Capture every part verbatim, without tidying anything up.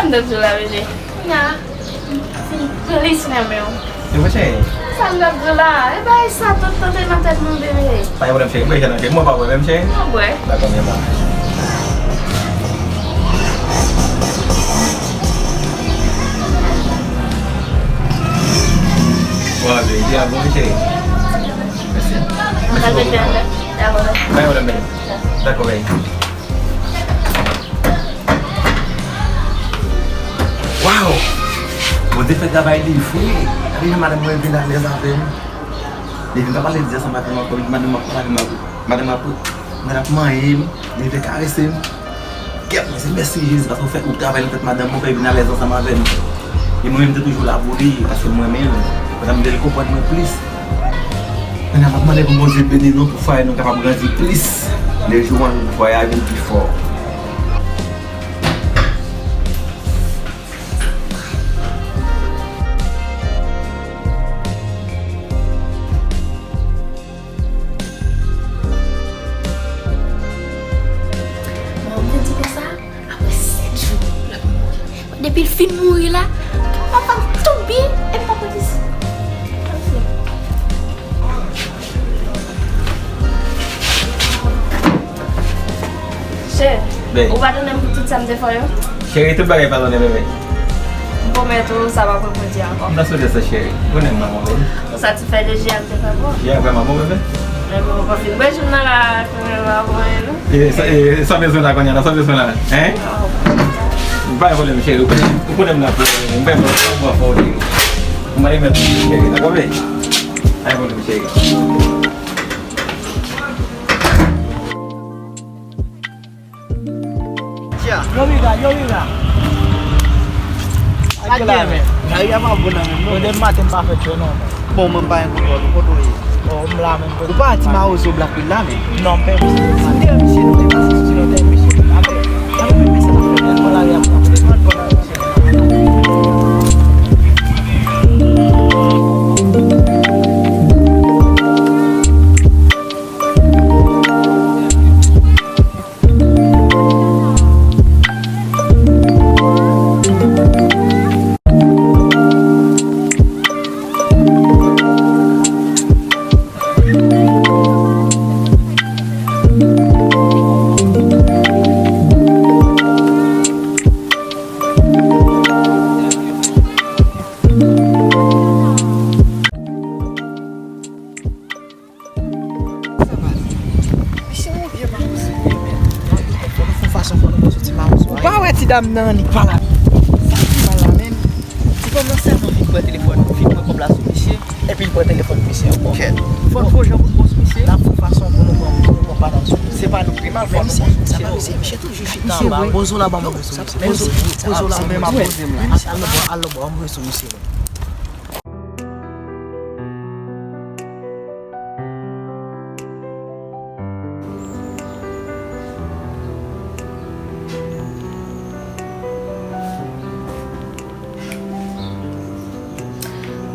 Dòk di w la, bebe. Nya, fin plis renmen w. Se vre, cheri? Sa m t ap di w la? E bagay sa tout tan te nan tèt mwen, bebe. Pa gen pwoblèm, cheri. Mwen, jan nan cheri. Mwen pa wè menm, cheri. Mwen wè. Dakò, byen bon. Bon, bebe, di a bon, cheri. Mèsi. Mèsi bokou. Dakò, bebe. Dakò, bebe. Waw! Bondye fè travay li vre. Gade jan madanm mwen vin alèz avè m. Li vin pa pale di ansanm avè m ankò, madanm ap pale avè m, madanm ap, madanm ap manyen m, li vin karese m. Kèt mwen, se mèsi Jezi paske ou fè ou travay nan tèt madanm mwen, fè li vin alèz ansanm avè m. E mwen menm, m te toujou la pou li, paske m renmen l. Pandan m vle l konprann mwen plis. Kounye a, m ap mande pou Bondye beni nou, pou fwaye nou kapab grandi plis. De jou an jou, pou fwaye a vin pi fò. Bon, m te di konsa, apre sèt jou, l ap mouri. Depi l fin mouri la, tout afè m tout byen, e m pa konn isit. Cheri, ou padone m pou tout sa m te fè yo? Cheri, tout bagay padone, bebe. M pwomèt ou sa p ap repwodui ankò. M nan sou de sa, cheri. Ou renmen m, manman, bebe. Ou satisfè de ji a m te fè pou ou? Ji a vrèman bon, bebe. Epi ou konfime jou m nan la, vrèman bon, bebe. E sa, e sa bezwen la kounye a, sa bezwen la, hein? M pa gen pwoblèm, cheri. Ou konnen, ou konnen m la pou ou, bebe. M pa gen pwoblèm, m pa fè w, cheri. M pa gen pwoblèm, cheri. Dakò, bebe? Pa gen pwoblèm, cheri. Yo, Riga, yo, Riga. Ak la, men. Gari a pa bon nan menm, non. Yo, depi maten m pa fè tchè, non, men. Bon, mwen pa gen kontwòl ou, kote w ye? Oh, m la menm. Ou pa ti mawozo Black Will la, men. Non, m pa misye. Si m te misye, non, men pa si ti lòt misye. Apre, apre, men sa, m fè, men, bon, la, y ap, bon, la, misye. Misye, ou byen mawozo, byen, men. Fò nou fè yon fason, fò nou fè soti mawozo a. Ou pa wè ti dam nan, li pa la. Sa ki mal la, menm. Ti fanm nan sèlman vin pran telefòn, vin pran kòb la sou misye, epi l pran telefòn misye ankò. Kèt. Fò n fè yon jan pou n pran sou misye. N ap fè yon fason pou nou pran, pou nou pran pa nan sou misye. Se pa nou ki pi mal, fò nou pran sou misye. Sa pa misye, misye toujou chita anba. Poze w la, ban mwen sou misye. Poze w la, poze w la, men m ap poze m la. Al lòbò, al lòbò, ban mwen sou misye.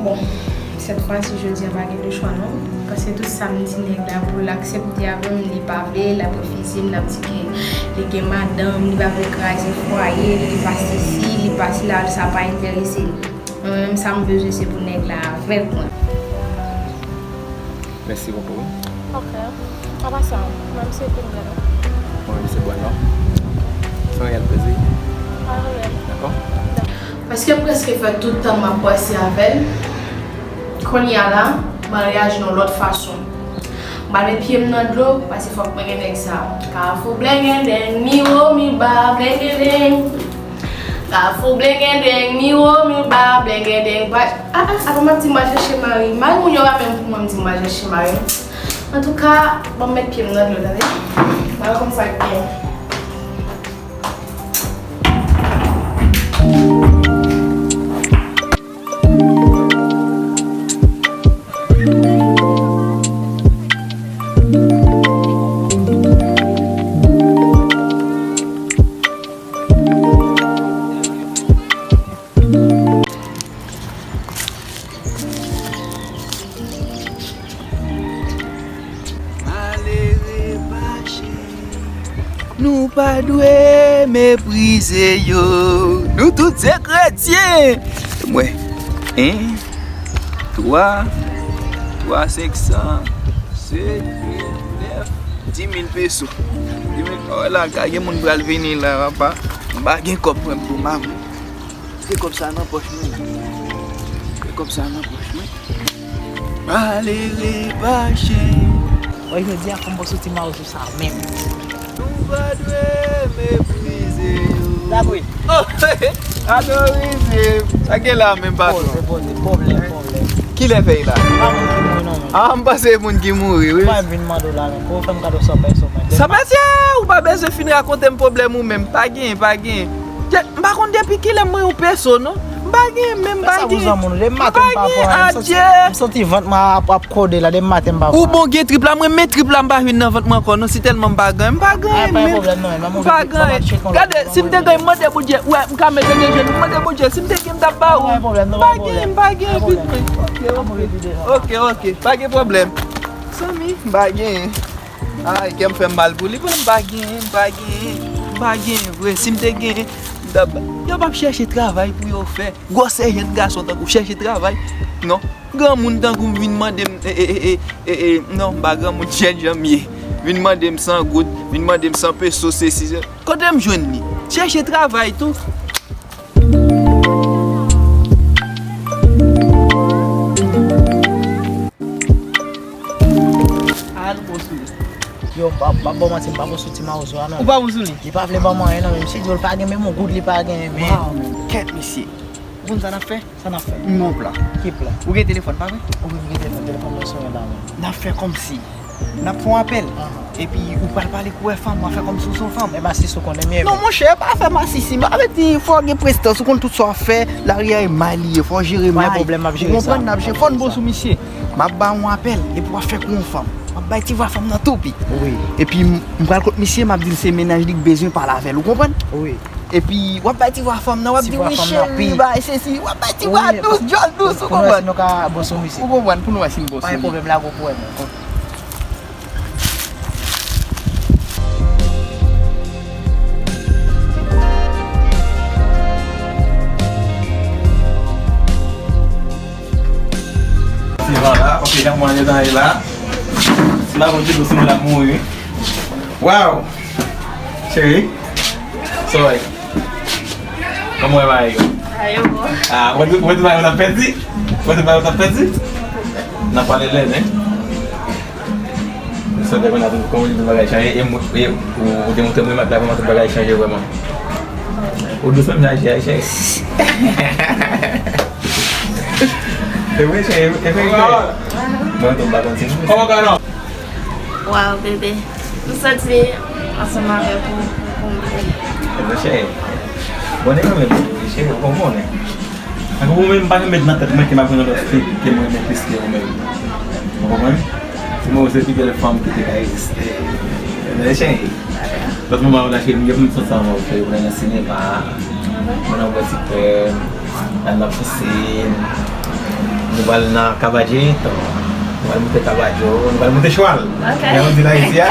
Bon, sèt fwa si, jodi a pa gen de chwa non. Paske tout sa m di nèg la pou l aksepte avè m, li pa vle, l ap refize m, l ap di ke li gen madanm, li pa vle kraze fwaye l, li pa sesi, li pa sela, sa pa enterese l. Mwen menm, sa m bezwen, se pou nèg la avèk mwen. Mèsi bokou. Ok. Apa sa, mwen, se pou mwen. Mwen menm, se bwè non. Se yon reyèl plezi. Pa gen pwoblèm. Dakò? Paske m prèske fè tout tan m ap pase avè l. Kounye a la, maryaj yon lòt fason. M pral met pye m nan dlo, paske fòk mwen gen nèg sa. Kafou blengedeng, mi wo, mi ba, blengedeng. Kafou blengedeng, mi wo, mi ba, blengedeng. Ba, a, a, apa m ap di m al chèche mari m? Mari moun yo pa menm pou mwen, m di m al chèche mari m. Antouka, ban m met pye m nan dlo, tande. M al konn sa k gen. Malere pa cheri. Nou pa dwe meprize yo. Nou tout se kretyen. Mwen, en, twa, twa senk san, sèt, uit, nèf, di mil peso. Di mil, oh, la, ka gen moun pral vini la, papa. M pa gen kòb mwen pou maman. Mete kòb sa nan pòch mwen. Mete kòb sa nan pòch mwen. Malere pa chèche. Wè, jodi a fò m pran soti mawozo sa menm. Nou pa dwe meprize yo. Labri. Oh, adorizim. Sa gen la menm, patwon? Poze, poze, pwoblèm, pwoblèm. Kilè fèy la? Pa moun ki mouri non, men. Ah, m panse moun ki mouri, wi. Mwen vin mande w la, men. Pou w fè m kado san peso, men. San peso, ou pa bezwen fin rakonte m pwoblèm ou menm. Pa gen, pa gen. Je, m pa konn depi kilè m mwen yon peso, non. M pa gen, men m pa gen. Sa pou zanmi nou. Depi maten m pa pran, m santi, m santi vant mwen ap, ap kode la, depi maten m pa pran. Ou bon gen trip la, mwen men trip la m pa jwenn nan vant mwen ankò, non, si tèlman m pa gen, m pa gen, men. M pa gen. Gade, si m te gen, m mande Bondye, wè, m ka mete de jenou, m mande Bondye, si m te gen, m t ap ba ou. M pa gen, m pa gen, vit mwen. Ok, ok. Ok, ok, pa gen pwoblèm. Zanmi, m pa gen. Ay, kè m fè m mal pou li, bon, m pa gen, m pa gen, m pa gen, vre, si m te gen, m t ap, yo p ap chèche travay pou yo fè. Gwosè jèn gason tankou chèche travay. Non. Granmoun tankou m vin mande m, e, e, non, m pa granmoun, jèn jan m ye. Vin mande m san goud, vin mande m san peso, sesi, se, kote m jwenn li? Chèche travay tou. Al bon sou li. Yo, m pa, m pa ba w manti, m pa bon sou ti mawozo a, non. Ou pa bon sou li? Li pa vle ban m anyen, non, men misye di w li pa gen menm yon goud, li pa gen, men. Waw, men kèt misye. Ou konn sa n ap fè? Sa n ap fè? M gon plan. Ki plan? Ou gen telefòn, pa vre? Wi, m gen telefòn, telefòn mwen sonnen la, men. N ap fè kòmsi n ap fè yon apèl. Ahan. Epi ou pral pale kou wè fanm, w ap fè kòmsi w se yon fanm. E masisi w konnen m ye. Non, monchè, pa fè masisi. M avèti, fò w gen prestans. Ou konn tout sa w ap fè, lari a e may li ye, fò w jere may. Pa gen pwoblèm, m ap jere sa. Ou konprann? N ap jere. Fò n bon sou misye. M ap ba w yon apèl, epi w ap fè kou yon fanm. W ap bay ti vwa fanm nan toupi. Wi. Epi m, m pral kot misye, m ap di l se mennaj li k bezwen pale avè l. Ou konprann? Wi. Epi, w ap bay ti vwa fanm nan, w ap di, "Wi, cheri, wi, bay, sesi." W ap bay ti vwa dous, djòl dous, ou konprann? Pou nou wè si nou ka bon sou misye. Ou konprann, pou nou wè si n bon sou li. Pa gen pwoblèm, la, gwo pwoblèm. Se van la, ok, jan mwen andedan e la. Si m pa konn ti dous, mwen la mouri. Waw! Cheri, sorry. Kòman w ye, bagay yo? Bagay yo bon. Ah, w wè tout, w wè tout bagay yo t ap pèdi? W wè tout bagay yo t ap pèdi? N a pale lè, men. Sòt de kòman tout bagay chanje, e mwen, e ou, ou te montre mwen remak la, vrèman tout bagay chanje vrèman. Ou dous menm jan, cheri, cheri. E vre, cheri, e verite. Mwen tou m pa konn si m dous. Kòman ka non? Waw, bebe. M santi ansanm avèk ou, ou konprann. Ebyen, cheri, bon, e kanmenm, cheri, ou konn konnen. Tankou ou menm, m pa janm met nan tèt mwen ke m ap jwenn yon lòt fi ke m renmen plis ke ou menm. Ou konprann? Se mwen, se pi bèl fanm ki te ka egziste. Ebyen, cheri, lòt moman, ou la, cheri, m gen pou m sot sa, mwen, ou fè, ou nan sinema. Mwen nan bò ti krèm, la n ap sou sèn. Nou pral nan Kabajo, nou pral moute Kabajo, nou pral moute chwal. Ok. Jan nou di la isi a.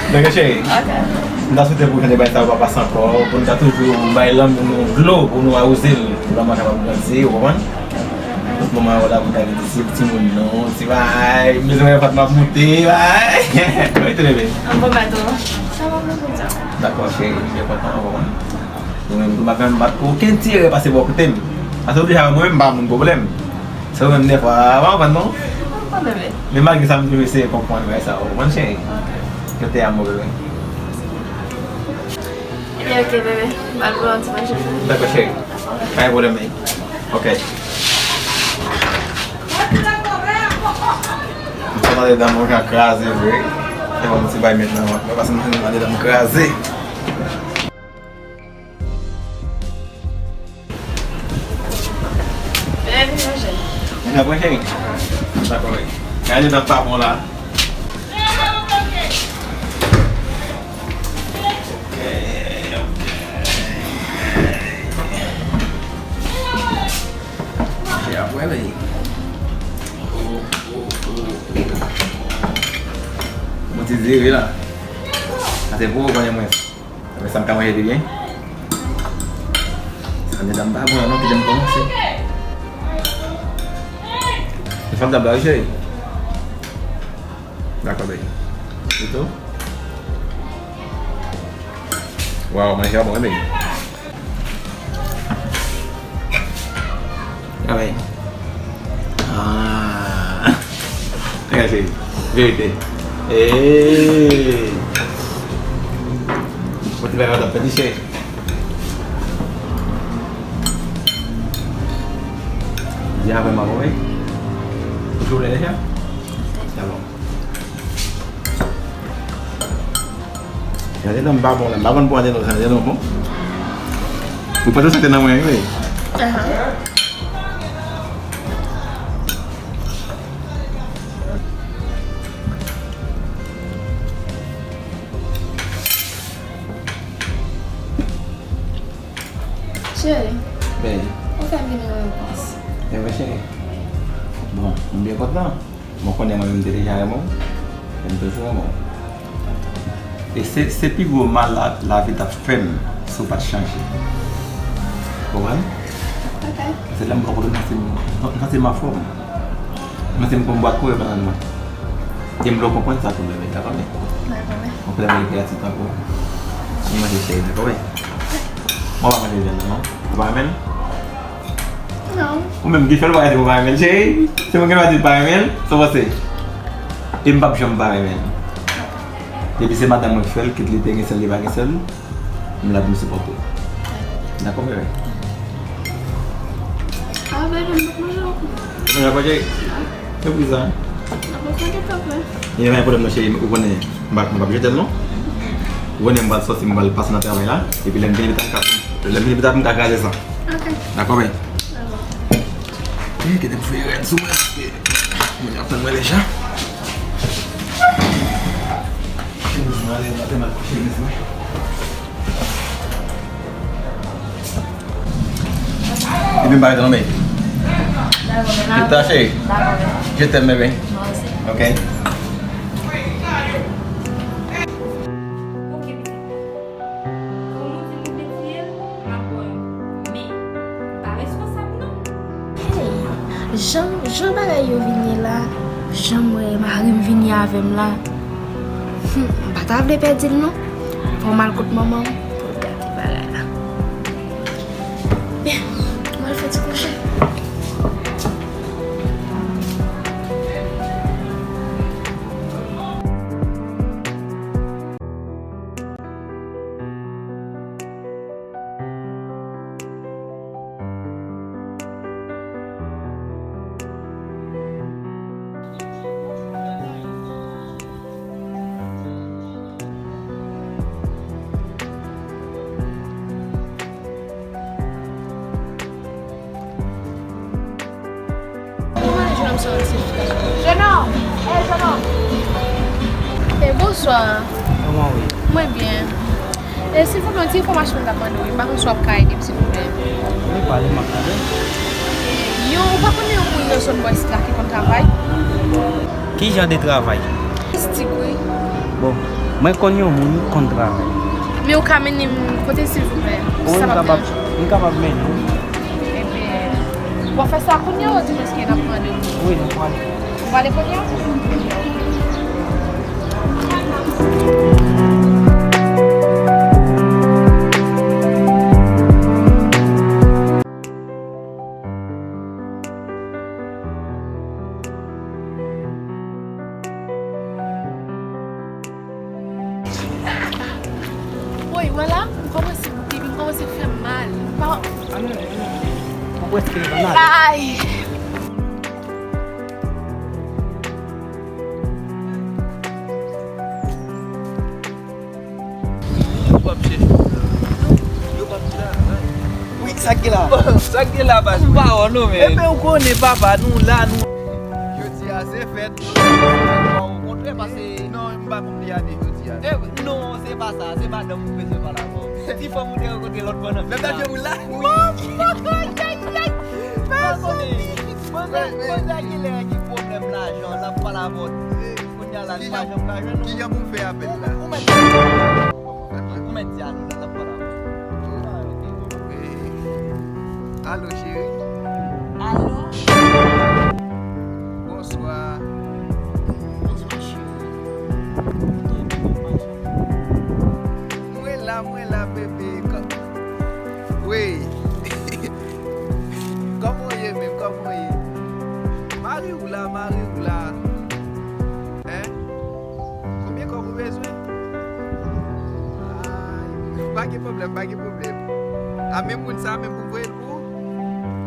Donk, cheri, ok, m ta swete pou jan de bagay sa yo pa pase ankò, pou nou ta toujou bay lanmou nou dlo, pou nou awouze l, pou lanmou a kapab grandi, ou konprann? Tout moman yo la pou ta gen ti, ti moun nou, ti bay, m bezwen wè Fatma ap moute, bay. Rete bebe. An bon maten. Sa va, mwen kontan. Dakò, cheri, m byen kontan, ou konprann? Ou menm tou, m pa fè m bat pou okenn ti erè pase bò kote m. Paske ou deja wè mwen menm m pa moun pwoblèm. Se ou menm dèfwa, pa konprann non. Bon, bebe. Men malgre sa, m toujou eseye konprann bagay sa, ou konprann, cheri? Ok. Yo te amo, bebe. Ebyen, ok, bebe. M al pran yon ti manje pou ou. Dakò, cheri. Pa gen pwoblèm, men. Ok. M santi andedan m jan kraze vre. E bon, m ti bay met nan vant mwen, paske m santi andedan m kraze. Vini manje. Vini apre, cheri. Dakò, wi. Gade nan pa bon la. Ok, ok. Manje apre, wi. Bon ti zere la. Se pou ou konnen mwen. Mwen sa m ka manje pi byen. Sa dedan m pa bon non, kite m kòmanse. E fòk dab la wi cheri. Dakò baby. E tou. Waw, manje a bon wi baby. Amèn. Ah. Gade, cheri. Verite. Eey. Mwen te bay yon tap pèdi, cheri. Di avè m, wi. Ou jwe deja? Sa bon. Gade non, m pa bon la. M pa konn pou ane non, gade non, bon. Ou pa tou sante nan mwen, wi. Ahan. Cheri, ben, ou fè m vin yon repons. E vre, cheri. Bon, m byen kontan. Mwen konnen mwen menm m te deja renmen w, e m toujou renmen w. E se, se pi gwo mal la, lavi t ap fè m si w pa t chanje. Konprann? Ok. Se lè m bò kote m santi m, m santi m anfòm. M santi m kon bwat kouri pandan mwen. E m vle w konprann sa tou, bebe, dakò, men? Dakò, men. Yon krèm kreyati tankou w. Ann manje cheri, dakò, men? Mwen pa manje vyann nan, non. Ou pa renmen l? Non. Ou menm ki fè l, ou pa ka di m ou pa renmen l, cheri. Se mwen ki va di l pa renmen l, sa w panse? E m p ap janm pa renmen l. Depi se madanm mwen ki fè l, kit li te gen sèl, li pa gen sèl, m la pou m sipòte w. Dakò, bebe? Ah, bebe, m p ap manje ankò. Ou manje ankò, cheri? Se pou ki sa? N ap fè kèk apre. E pa gen pwoblèm non, cheri, ou konnen m pa, m p ap jete l non. Ou konnen m pral sòti, m pral pase nan travay la. Epi lè m vini pita m ka, lè m vini pita m ka kraze sa. Ok. Dakò, men. Dakò. E, kite m fouye rèd sou mwen, paske moun yo ap tann mwen deja. Chemiz mwen, ale, mwen te mal kouche chemiz mwen. Epi m pa rete non, men. Dakò, men. Kit la, cheri. Dakò, men. Je t'aime, bebe. Mwen osi. Ok. Ok, pitit. Kòman w di m ou vle tiye l, m ap ba w yon kou. Men, m pa reskonsab, non. Hey, jan, jan bagay yo vin ye la, jan m wè mari m vin ye avè m la, hmm, m pa ta vle pèdi l, non. Fò m al kot manman m pou l gade bagay la. Byen, mwen fè ti kouche. Jenòm, eh, jenòm. Eh, bonswa. Kòman w ye? Mwen byen. E, silvouplè, yon ti enfòmasyon m t ap mande w, m pa konn si w ap ka ede m, silvouplè. Wi, pale, m ap tande. Yon, ou pa konnen yon moun nan zòn bò isit la ki konn travay? Ki jan de travay? Logistik, wi. Bon, mwen konn yon moun ki konn travay. Men ou ka mennen m kote l, silvouplè? Wi, m kapab, m kapab mennen w. Ebyen, w ap fè sa kounye a, ou di mwen si n ap mande w? Wi, nou prale. Ou prale kounye a? Woy, wè la, m kòmanse bouke, epi m kòmanse fè m mal. M pa... Ou prèske rive nan. Ay! Yo p ap chèche w nan. Yo p ap travay. Wi, sa k gen la? Sa k gen la, baz? Pa wè w non, men. Ebyen, ou konnen, papa, nou la, nou. Jodi a, se fèt. Okontrè, pase. Non, m pa konn li ane jodi a. E, non, se pa sa. Se madanm ou bezwen pale avè w. Ti fanm ou te rankontre lòt bò nan fil la. Lè m t ap jwe boul la? Wi. Ay, ay, ay. Mezanmi. Manzè, manzè genlè gen pwoblèm lajan, l ap pale avè w. Kounye a la, li pa janm ka jwenn ou. Kijan pou m fè apèl la? Ou mèt. Mwen di alo la, l ap pale avè w. Alo, cheri. Alo. Bonswa. Bonswa, cheri. Mwen la, mwen la, bebe. Kò-, wi. Kòman w ye menm? Kòman w ye? Mari w la, mari w la. Hein? Konbyen kòb ou bezwen? Ah, pa gen pwoblèm, pa gen pwoblèm. A, men moun sa, menm pou voye l pou ou?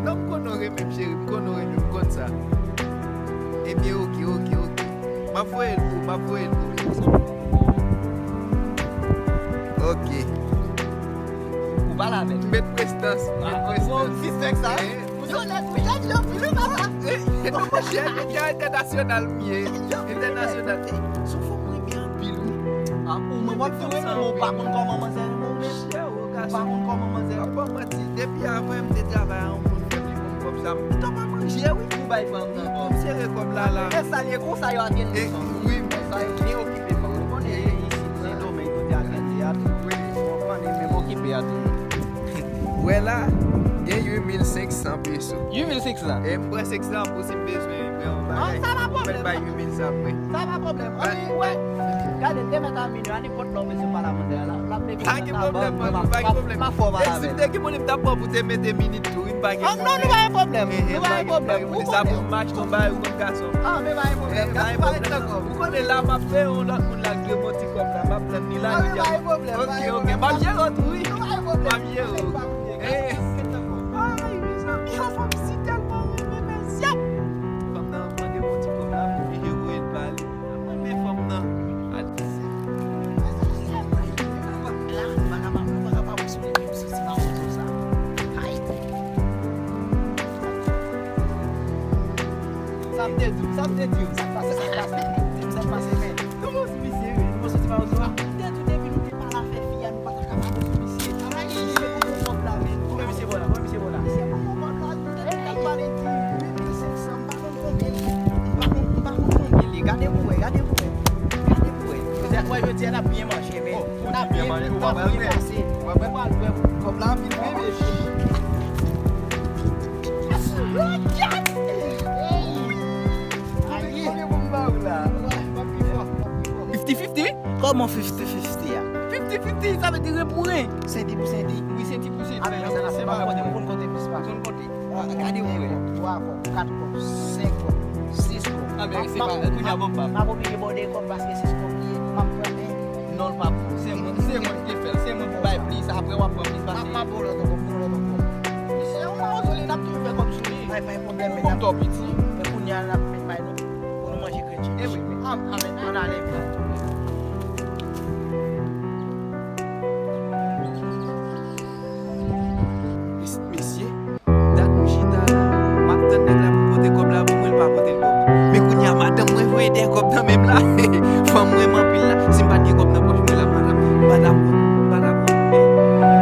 Non, m konnen w renmen m, cheri, m konnen w renmen m, m konn sa. Ebyen, oke, oke, oke. M ap voye l pou ou, m ap voye l pou ou. Oke. Ou pale avè l. Met prestans, met prestans. Bon, ti sèks sa. Yo, lè, lè, lè, lè, papa. Eh, non, monchè, nèg la entènasyonal m ye. Entènasyonal. Eh, sou fòm mwen byen anpil, wi. Ah, ou mwen wap fè mwen, ou pa konn kòman manzè renmen w menm. Monchè, ou gason. Ou pa konn kòman manzè. Mwen pa manti, depi avan m te travay a yon moun fè m li bon kòb sa. M tou pa manje, wi. Ou bay fanm nan kòb. M sere kòb la, la. E sa l ye konsa yo ap gen li fanm. Wi, men sa yo byen okipe fanm. Ou konnen isit se domèn kote a gen teyat. Wi. Ou konprann, e menm okipe a toujou. Wè la, gen uit mil senk san peso. Uit mil senk san? E m pran senk san pou si m bezwen pran yon bagay. Sa pa pwoblèm. Mwen bay uit mil san mwen. Sa pa pwoblèm. Ann, wè. Gade, demen ta minui, a nenpòt lè w bezwen pale a manzè a, la, l ap dekouvri. Pa gen pwoblèm, pa gen pwoblèm. M ap fè w pale avè l. E si m te gen moun, m t ap pran pou te mete minit tou, wi, m pa gen pwoblèm. Non, nou pa gen pwoblèm. Nou pa gen pwoblèm. Ou konnen. Sa pou m achte yon bagay, ou konn gason. Ah, men pa gen pwoblèm. Pa gen pwoblèm. Ou konnen la, m ap peye yon lòt moun la k dwe m yon ti kòb la, m ap tann li la, li di a. Oke, oke. M ap jere w tou, wi. M ap jere w. Eh. Ay, mezanmi, yon fanm si tèlman renmen, mezanmi. Fanm nan mande m yon ti kòb la pou li voye l ba li. Mwen renmen fanm nan. La, vagabon, vagabon, sou li, sou ti mawozo sa. Ay. Sa m te di w, sa m te di w, sa k pase, sa k pase. Sa k pase, men. Kòman w sou misye, wi? Kòman w sou ti mawozo a? M te di w depi nou te pale avèk fi a, nou pa t ka pale sou misye. Ay, misye pou yon kòb la, men. Kòman misye bon la? Kòman misye bon la? Misye pou yon kòb la, nou te di n ap pale di uit mil senk san, m pa konn konbyen li. M pa konn, m pa konn konbyen li. Gade pou wè, gade pou wè. Gade pou wè. Jodi a, wè, jodi a, n ap byen manje, men. N ap byen manje, ou pa pral pase. Ou pa pral pran kòb la anpil, bebe. Konbyen pou m ba ou la? Fifty fifty? Kòman fifty fifty a? Fifty fifty, sa vle di ren pou ren. Senti pou senti. Wi, senti pou senti. A, men sa, se pa kote, m konn konte plis pase. Ou konn konte. Ah, gade pou wè. Twa kòb, kat kòb, senk kòb, sis kòb. Ah, men se pa, kounye a bon, pa. M ap oblije ba w de kòb paske sis kòb li ye. M ap pran, men. Non, l pa bon. Se mwen, se mwen ki te fè l. Se mwen pou bay plis. Apre, w ap pran plis pase. M ap, m ap ba w lòt ankò, m ba w lòt ankò. Misye, yon mawozo li, n ap toujou fè kòb sou li. Ay, pa gen pwoblèm, men n ap, men kòm w twò piti. Men kounye a, n ap met bay nou. Pou nou manje kretyen. E wi, men, an, an, men, ann ale. Mes-, mesye, dat m chita la, m ap tann nèg la pou pote kòb la pou mwen, l pa pote l pou mwen. Men kounye a, madanm mwen voye dèyè kòb nan men m la. Fanm mwen renmen anpil la. Si m pa t gen kòb nan pòch mwen la, madanm, m pa t ap, m pa t ap.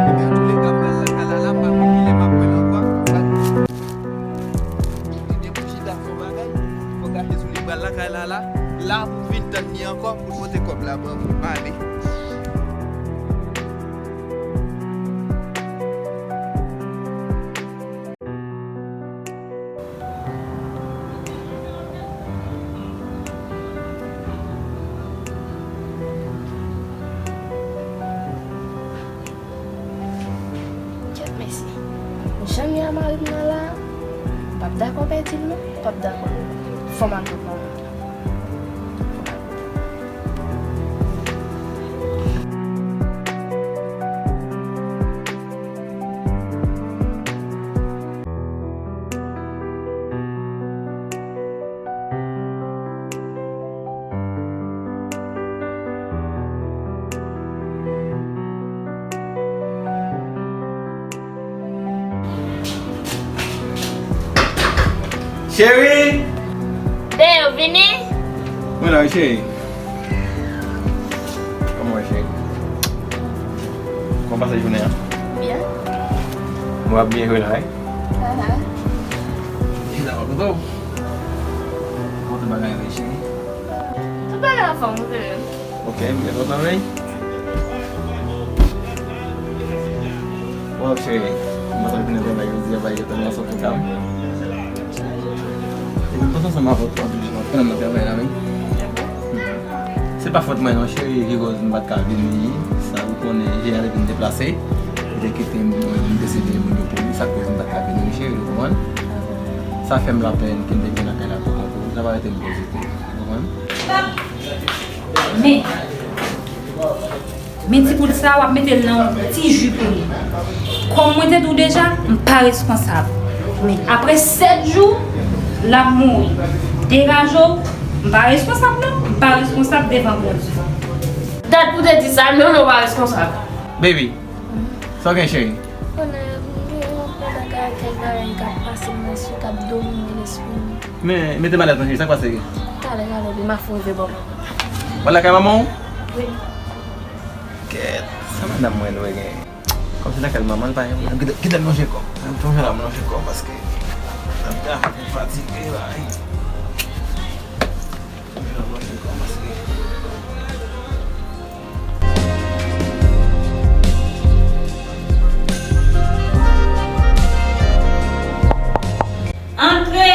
Ebyen, antouleka, m pral lakay la, la, m pa konn kilè m ap wè l ankò. Li gen pou chita fè yon bagay, fò gache sou li, m pral lakay la, la, la pou vin tann li ankò, pou l pote kòb la ban mwen, m ale. Kèt mesye. Jan m ye a mari m nan la, m p ap dakò pèdi l non, m p ap dakò. Fò m al pran manman m. Cheri! Dèyè w vini? Mwen la, wi, cheri. Kòman w ye, cheri? Kòman w pase jounen an? Byen. Mwen ap byen jwe la, wi. Aha. Chita, w ap kontan w? Kòman tout bagay yo ye, cheri? Tout bagay anfòm, wi, bebe. Ok, m byen kontan, wi. Waw, cheri, m kontan vin nan travay jodi a, bay yo tèlman sòt pou kab. Epi m kontan ansanm avè w tou, anpil jan w ap pran nan travay la, wi. Se pa fòt mwen non, cheri, ki koz m pa t ka vini. Sa ou konnen, jè a depi m deplase, li te kite m, mwen, m deside moun yo pou li, sa k koz m pa t ka vini, wi, cheri, ou konprann? Sa fè m lapèn ke m te gen lakay la pou kont ou, sa pa rete m poze tou, ou konprann? Men, men ti poud sa, w ap mete l nan yon ti ji pou li. Kòm mwen te di w deja, m pa reskonsab. Men apre sèt jou, l ap mouri. Degaje w, m pa reskonsab non, m pa reskonsab devan Bondye. Dat pou te di sa, non, non, w pa reskonsab. Baby, sa w gen, cheri? Konnen, m gen yon pil bagay, kèk bagay k ap pase m nan sou, k ap domine lespri m. Men, mete malèt lan, cheri, sa k pase? Talè, talè, m ap rive bò. Wè lakay manman w? Wi. Kèt, sa madanm mwen dwe gen? Kòm se nan kay manman l pa gen pwoblèm. Kite, kite m lonje kò m. Lonje la, m lonje kò m paske m ap travay, m fatige la. Lonje kò m paske Antre!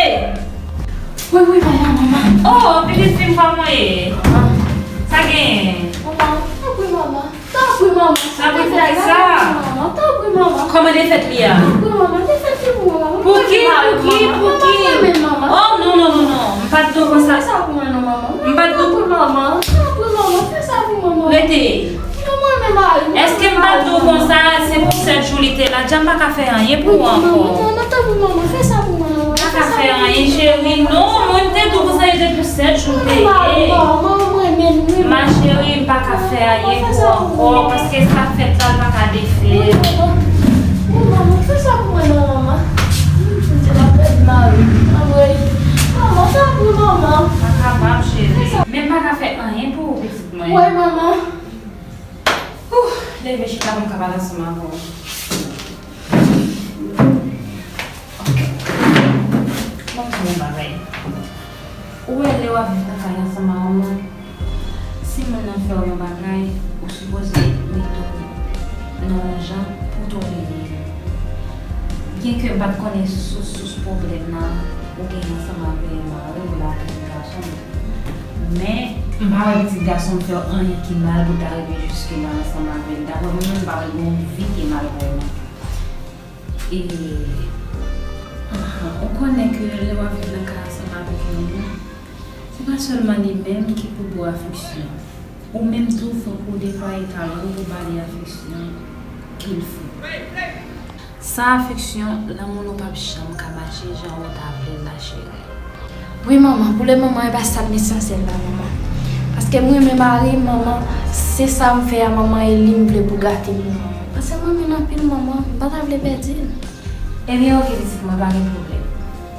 Wi, wi, manman, manman. Oh, pitit fi m, kòman w ye? Ah. Sa genyen? Manman, tanpri, manman. Tanpri, manman. Tanpri, pou ki sa? Manman, tanpri, manman. Kòman defèt li a? Tanpri, manman, defèt li pou mwen, manman. Pou ki, pou ki, pou ki? Manman, mwen menm, manman. Oh, non, non, non, non. M pa t di w konsa. Fè sa pou mwen, non, manman. M pa t di w. Tanpri, manman. Tanpri, manman. Fè sa pou mwen, manman. Rete. Èske m pa t di w konsa, se pou sèt jou li te la? Dja m pa ka fè anyen pou ou ankò. Manman, tanpri, manman, fè sa pou mwen, non. M pa ka fè anyen, cheri. Non, mwen te di w konsa, se te pou sèt jou te ye. Ma cheri, m pa ka fè anyen pou ou ankò, paske sa k fèt la, l pa ka defèt. Manman, fè sa pou mwen, non, manman. Manman, tanpri, manman. Pa kapab, cheri. Men m pa ka fè anyen pou ou, pitit mwen. Wi, manman. Ouh, leve chita pou m ka pale ansanm avè w. Ok. Ban m di w yon bagay. Ou wè, lè w ap viv nan kay ansanm avè w lan, si moun nan fè w yon bagay, ou sipoze mete w nan yon jan pou w tolere l. Byenke m pa t konnen sous, sous pwoblèm nan ou genyen ansanm avè mari w la, pitit gason m. Men, m pa wè pitit gason m fè w anyen ki mal pou w ta rive jiske la ansanm avè l. Daprè mwen menm, m pa wè l gen yon vi ki mal vrèman. E, anhan, ou konnen ke lè w ap viv nan kay ansanm avèk yon moun, se pa sèlman li menm ki pou ba w afeksyon. Ou menm tou, fòk ou deplwaye talon w pou ba li afeksyon qu'il faut. San afeksyon, lanmou nou p ap janm ka mache jan ou ta vle l la, cheri. Wi, manman, pou le moman, e pa sa m esansyèl la, manman. Paske m renmen mari m, manman, se sa m fè a, manman, e li m vle pou gate m, manman. Paske m renmen l anpil, manman, m pa ta vle pèdi l. Ebyen, oke, pitit mwen, pa gen pwoblèm.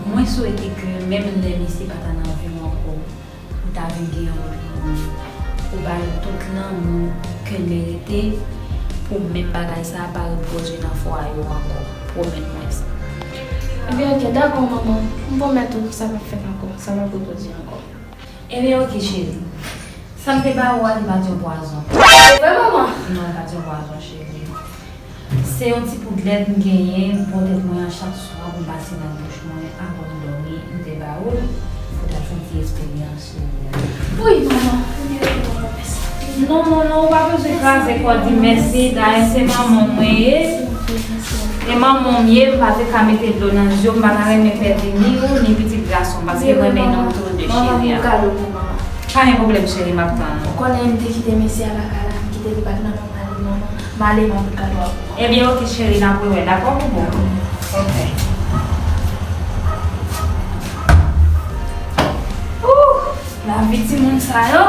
Mwen swete ke menm lè misye pa ta nan vi w ankò, ou ta vin gen yon lòt moun, ou ba l tout lanmou ke l merite, pou menm bagay sa a pa repwodui nan fwaye w ankò. Pwomèt mwen sa. Ebyen, oke, dakò, manman. M pwomèt ou, sa p ap fèt ankò. Sa p ap repwodui ankò. Ebyen, oke, cheri. Sa m te ba ou a, li pa t yon pwazon. Se vre, manman? Non, li pa t yon pwazon, cheri. Se yon ti poud lèt m genyen bò tèt mwen an chak swa pou m pase nan bouch mwen avan m dòmi, m te ba ou l pou w ta fè yon ti eksperyans sou ou. Wi, manman. Non, non, non, ou pa bezwen kraze kò w di mèsi. Dayè, se manman mwen ye. E manman m ye, m pa te ka mete dlo nan zye w, m pa ta renmen pèdi ni ou, ni pitit gason, paske m renmen nou tou de, cheri. Pa gen pwoblèm, cheri, m ap tann ou. Ou konnen m te kite mesye a lakay la, m kite li bat nan nòmal li, manman. M ale, m ap pote kado a pou ou. Ebyen, oke, cheri, n ap rewè, dakò, boubou? Oke. Ouh! Lavi timoun sa yo.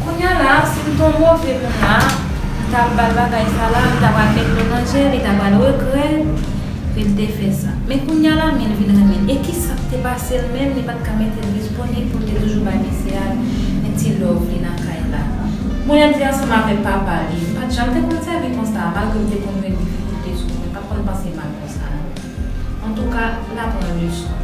Kounye a la, si m te yon move moun la, m t ap ba l bagay sa la, m ta pral met dlo nan je l, li ta pral regrèt ke l te fè sa. Men kounye a la, men l vin renmen l. E kisa k te pase l menm, li pa t ka mete l disponib pou l te toujou bay mesye a yon ti love li nan kay la. Bon, y ap di ansanm avèk papa li. M pa t janm te konn sèvi konsa, malgre m te konn jwenn difikolte sou mwen, m pa t konn panse mal konsa non. Antouka, l aprann leson.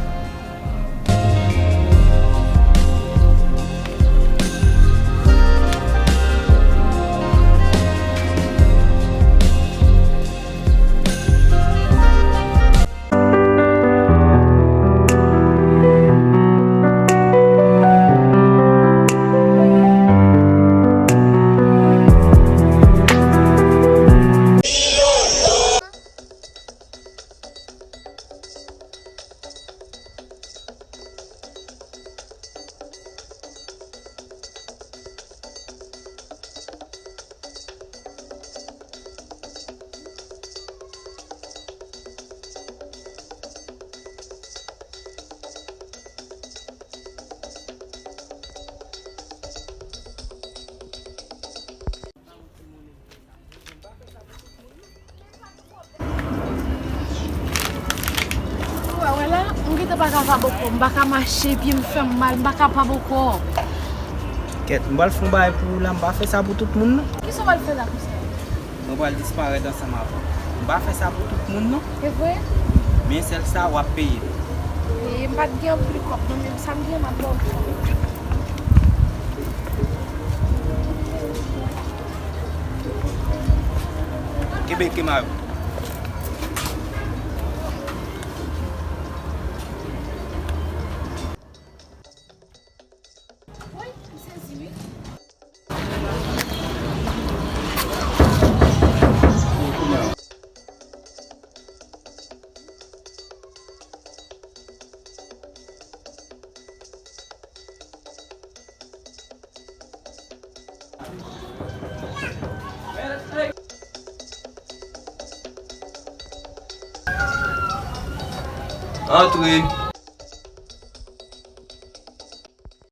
M pa kapab ankò, m pa ka mache, pye m fè m mal, m pa kapab ankò. Kèt, m pral fè yon bagay pou ou la, m pa fè sa pou tout moun, non. Kisa w pral fè la konsa? Mwen pral disparèt ansanm avè w. M pa fè sa pou tout moun, non. E vre? Men sèl sa, w ap peye. E, m pa t gen anpil kòb, non, men sa m gen, m ap ba w. Kenbe, kenbe yo. Woy, m sezi, wi. Antre.